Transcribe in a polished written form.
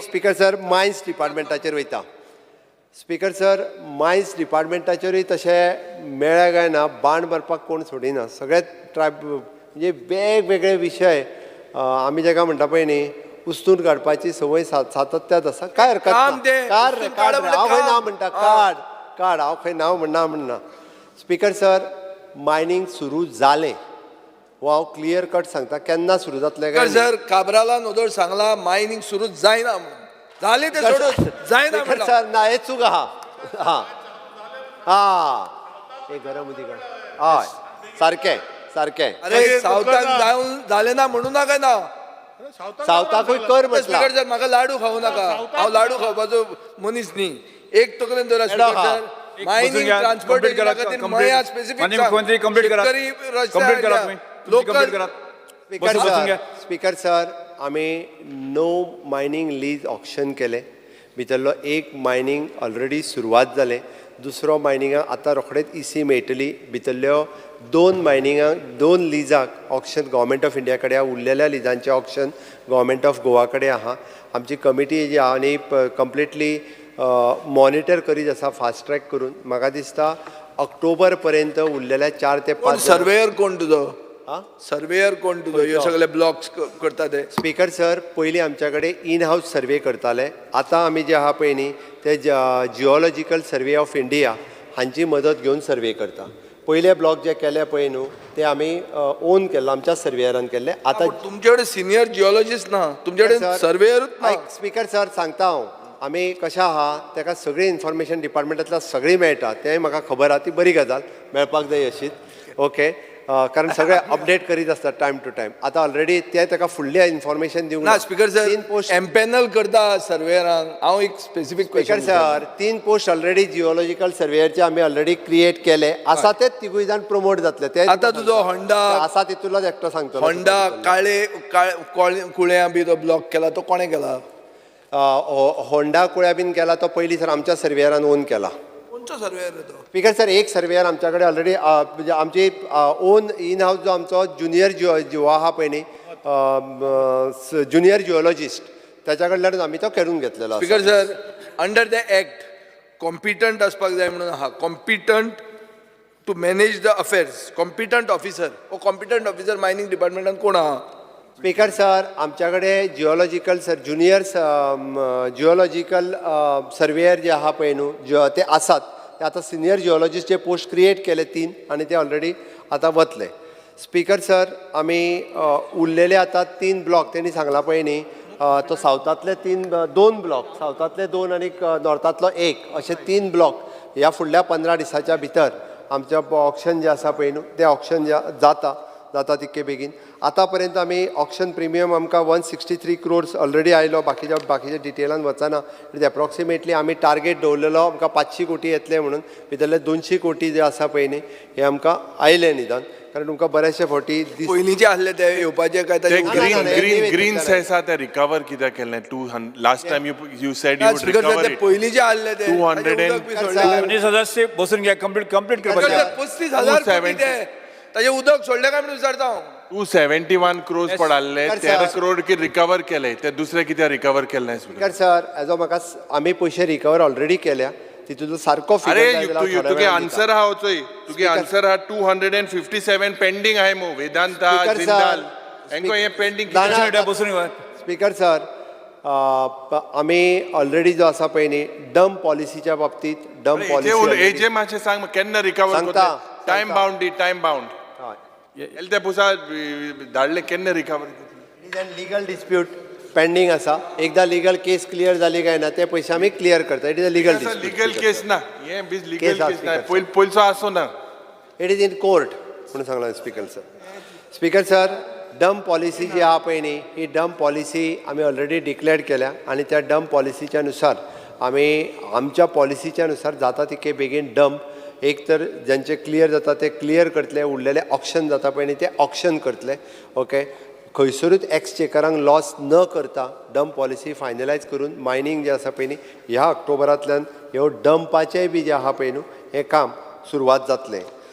Speaker sir, mines डिपार्टमेंटाचेर वयता. Speaker sir, mines डिपार्टमेंटाचेरूय तशें मेळ्ळें काय ना, बाण मारपाक कोण सोडिना. सगळे ट्रायब म्हणजे वेगवेगळे विशय आमी जाका म्हणटा पळय न्ही, उस्तून काडपाची संवय सातत्यात आसा. काय हरकत काम ना. तें, काड रे, उस्तून काड काडप रे. हांव खंय म्हणल्यार ना काम. म्हणटा? काड काड, हांव खंय नांव म्हणना म्हणना. स्पीकर सर, मायनींग सुरू जालें हो हांव क्लियर कट सांगता. केन्ना सुरू जातलें काय? सर, काब्रालान ओदोळ सांगला मायनिंग सुरू जायना म्हणून. जालें तें सोडून जायना स्पीकर म्हणलां. सर, ना, हे चूक आहा. हा हा, हे गरम उदीक. हय, सारकें सारकें. अरे, सावथाक जावन जालें ना म्हणू नाका ना. सावथाकूय कर म्हटलां. स्पीकर सर, म्हाका लाडू खावं नाका. हांव लाडू खावपाचो मनीस न्ही. एक तकलेन दवरा, येडो स्पीकर खा. सर, मायनिंग बसून घ्या, ट्रान्सपोर्टेशना complete करा, खातीर complete. मया स्पेसिफीक. माननीय मुख्यमंत्री, complete करा. Complete करा तुम्ही. तुमची complete करा. स्पीकर बसून बसून सर, घ्या. स्पीकर सर, आमी णव मायनींग लीज ऑक्शन केले. भितरलो एक मायनींग ऑलरेडी सुरवात जालें. दुसरो मायनिंगाक आतां रोखडेच इसी मेळटली. भितरल्यो दोन मायनिंगाक, दोन लिजाक ऑक्शन गव्हर्मेंट ऑफ इंडिया कडेन आहा. उरलेल्या लिजांचें ऑक्शन गव्हर्मेंट ऑफ गोवा कडेन आहा. आमची कमिटी जी आहा आनी कंप्लिटली मॉनिटर करीत आसा फास्ट ट्रॅक करून. म्हाका दिसता ऑक्टोबर पर्यंत उरलेल्या चार ते कोण पांच सर्वेयर कोण तुजो? आं? सर्वेयर कोण तुजो, ह्यो सगळे ब्लॉक्स करता ते? स्पीकर सर, पयलीं आमच्या कडेन इन हावस सर्वे करताले. आतां आमी जे आहा पळय न्ही, ते जिओलॉजिकल सर्वे ऑफ इंडिया हांची मदत घेवन सर्वे करता. पयले ब्लॉक जे केले पळय न्हू, ते आमी ओन केल्लो, आमच्या सर्वेयरान केल्ले. आतां तुमचे कडेन सिनियर जिओलॉजिस्ट ना, तुमचे कडेन सर्वेयरूच ना. आयक स्पीकर सर, सांगता हांव. आमी कशें आहा, ताका सगळी इन्फॉर्मेशन डिपार्टमेंटांतल्यान सगळी मेळटा. तेंय म्हाका खबर आहा. ती बरी गजाल, मेळपाक जाय अशीच. ओके, कारण सगळे अपडेट करीत आसतात टायम टू टायम. आतां ऑलरेडी ते ताका फुडली इन्फॉर्मेशन दिवंक ना स्पीकर सर, तीन पोस्ट एम्पॅनल करता सर्वेयरांक. हांव एक स्पेसिफीक स्पीकर सर, तीन पोस्ट ऑलरेडी जिओलॉजिकल सर्वेयरचे आमी ऑलरेडी क्रिएट केले आसा. ते तिगूय जाण प्रमोट जातले ते. आतां तुजो होंडा आसा तितूंतलोच एकटो सांगतलो. होंडा काळे काळे कुळ्यां बी तो ब्लॉक केला, तो कोणें केला? होंडा कुळ्या बीन केला तो पयलीं सर आमच्या सर्वेयरान ओन केला. खंयचो सर्वेयर तो? स्पीकर सर, एक सर्वेयर आमच्या कडेन ऑलरेडी, म्हणजे आमची ओन इन हावस जो आमचो ज्युनियर जिओ जिओ आहा पळय न्ही, ज्युनियर जिओलॉजिस्ट, त्याच्या कडल्यान आमी तो करून घेतलेलो आसा. Speaker sir, under the act competent आसपाक जाय म्हणून आहा. Competent to manage the affairs, competent officer. हो कॉम्पिटंट ऑफिसर मायनींग डिपार्टमेंटान कोण आहा? स्पीकर सर, आमच्या कडेन geological sir, junior geological surveyor जे आहा पळय न्हू, ते आसात. ते आतां सिनियर जिओलॉजिस्ट जे पोस्ट क्रिएट केले तीन आनी ते ऑलरेडी आतां वतले. स्पीकर सर, आमी उरलेले आतां तीन ब्लॉक तेणी सांगला पळय न्ही, तो सावथांतले तीन, दोन ब्लॉक सावथांतले दोन आनी नॉर्थांतलो एक, अशे तीन ब्लॉक ह्या फुडल्या 15 दिसाच्या भितर आमचें ऑक्शन जें आसा पळय न्हू, तें ऑक्शन जाता जाता तितके बेगीन. आतां पर्यंत आमी ऑक्शन प्रिमियम आमकां 163 क्रोर्स ऑलरेडी आयलो. बाकीच्या बाकीच्या डिटेलान वचना. It approximately आमी टार्गेट दवरलेलो आमकां 500 कोटी येतले म्हणून. भितरले 200 कोटी जे आसा पळय न्ही, हे आमकां आयले निदान, कारण तुमकां बरेचशे फावटी दीस पयलींचे आसले ते येवपाचे काय ते ताजे? ना, ग्रीन ना, ग्रीन ना, ग्रीन ना. सेस आहा ते रिकवर कित्याक केलें? To last time you said you would speaker recover ते it. पयलींचे आसले ते 200 ताजें उदक बी सोडलें. माननीय सदस्य, बसून घ्या. कंप्लीट कंप्लीट करपाचें. स्पीकर सर, 35,000 कोटी 270. ते ताजें उदक सोडलें काय म्हणून विचारता हांव. 271 क्रोर्स पडाल्ले. Sir, 13 sir. Crore की रिकवर केले, ते दुसरे कित्याक रिकवर केले नाही? स्पीकर सर, एजो म्हाका आमी पयशे रिकवर ऑलरेडी केल्या. तितूंतलो सारको अरे, फिगर जाय जाल्यार हांव थोड्या तुगे वेळान दिता. आन्सर आहा चोय, तुगे Speaker- answer आहा. 257 पेंडींग आहाय मु Vedanta, Speaker sir, Jindal Hancko हे पेंडींग. ना, ना. बसून घ्या, बसून घ्या. स्पीकर सर, आमी ऑलरेडी जो आसा पळय न्ही, डंप पॉलिसीच्या बाबतीत, डंप पॉलिसी हेजे मातशें सांग, केन्ना रिकवर? सांगता, टायम सांगता. बाउंड दी, टायम बाउंड. एल ते पुसा धाडले, केन्ना recover? It is legal dispute pending आसा. एकदा लिगल केस क्लियर जाली काय ना, ते पयशे आमी क्लियर करता. It is a legal dispute. Legal case ना हे बीज लिगल केस आसा, केस ना. speaker, पयल पयलचो आसो ना. It is in court म्हणून सांगला speaker sir. Speaker sir, dump policy जी आहा पळय न्ही, ही डंप पॉलिसी आमी ऑलरेडी डिक्लेअर केल्या आनी त्या डंप पॉलिसीच्या नुसार आमी आमच्या पॉलिसीच्या नुसार जाता तितके बेगीन डंप, एक तर ज्यांचे क्लियर जाता ते क्लियर करतले, उरलेले ऑक्शन जाता पळय न्ही, ते ऑक्शन करतले. ओके, खंयसरूच एक्सचेकरांक लॉस न करता डंप पॉलिसी फायनलायज करून मायनींग जें आसा पळय न्ही, ह्या ऑक्टोबरांतल्यान ह्यो डंपाचेंय बी जें आहा पळय न्हू, हें काम सुरवात जातलें.